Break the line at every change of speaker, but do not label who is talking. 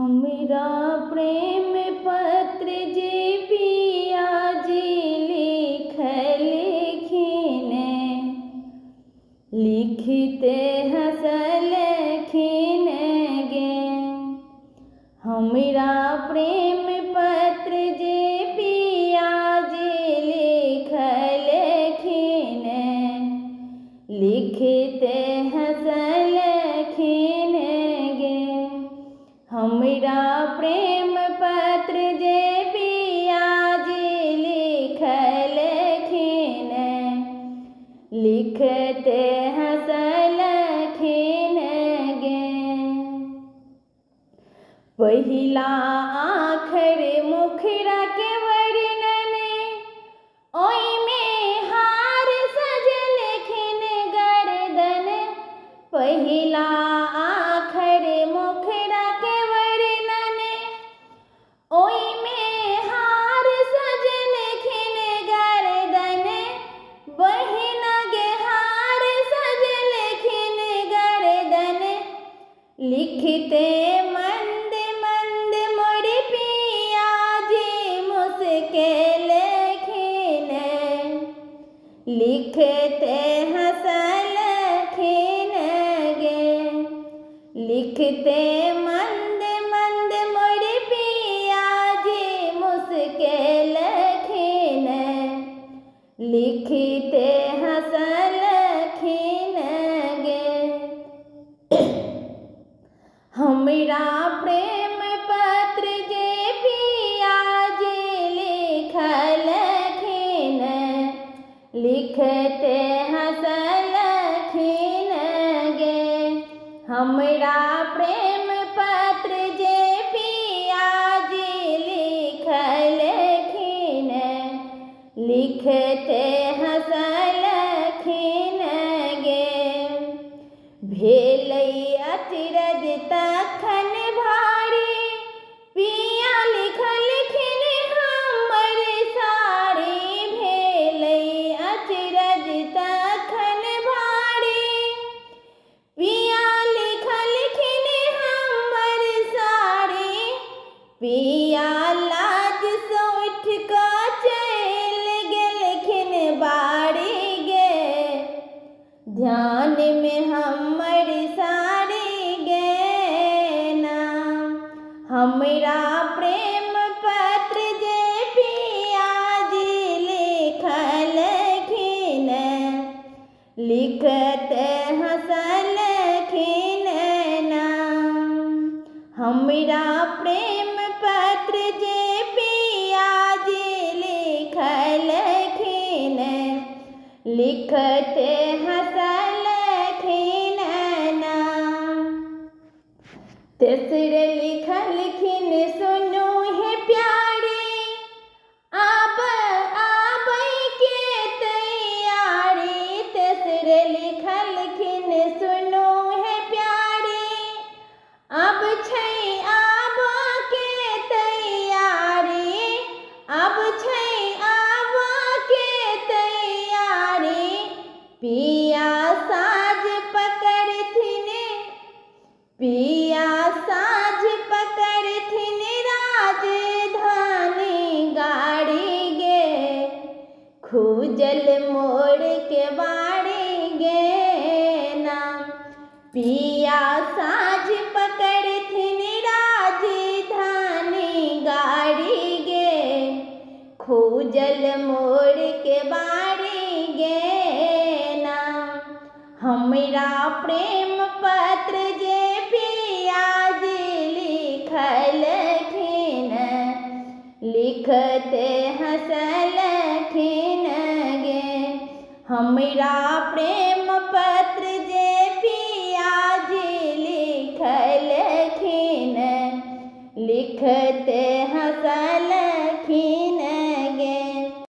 हमरा प्रेम पत्र जे पिया जी लिखलखिन, लिखते हँसलखिन गे। हमरा प्रेम पत्र जे पिया जी लिखलखिन, लिखते हँसलखिन गे। हमरा प्रेम पत्र जे पिया जी लिखलखिन, लिखते हँसलखिन गे। पहिला आखर मुखरा के वर्णन, ओहिमे हार सजलखिन गर्दन। पहिला आखर मुखरा के वर्णन, ओहिमे हार सजलखिन गर्दन। बहिना गे हार सजलखिन गर्दन। लिखते मंद मंद मोर पिया जी मुस्केलखिन, लिखते हँसलखिन गे। लिखते मंद मंद मोर पिया जी मुस्केलखिन, लिखते हँसलखिन गे। हमरा प्रेम पत्र जे पिया जी लिखलखिन, लिखते हँसलखिन गे। हमरा प्रेम पत्र जे पिया जी लिखलखिन, लिखते हँसलखिन गे। भेलै अचरज तखन भारी, पिया लिखलखिन हमर साड़ी। भेलै अचरज तखन भारी, पिया लिखलखिन हमर साड़ी। पिया लाज सँ उठि कऽ चलि गेलखिन बाड़ी गे, ध्यान में हमर साड़ी गे ना। हमरा प्रेम पत्र जे पिया जी लिखलखिन, लिखते हँसलखिन ना। हमरा प्रेम पत्र जे पिया जी लिखलखिन, लिखते हँसलखिन ना। तेसरे लिखलखिन सुनू हे प्यारे, आब आबै के तैयारी। तेसरे लिखलखिन सुनू हे प्यारे, अब छै आब के तैयारी। अब छै आब के तैयारी। पिया साज पकड़थिन, पिया साझ पकड़थिन राजधानी गाड़ी गे, खूजल मोड़ के बाड़ी गे ना। पिया साझ पकड़थिन राजधानी गाड़ी गे, खूजल मोड़ के बाड़ी गे ना। हमरा प्रेम पत्र जे पिया जी लिखलखिन, लिखते हँसलखिन गे। हमरा प्रेम पत्र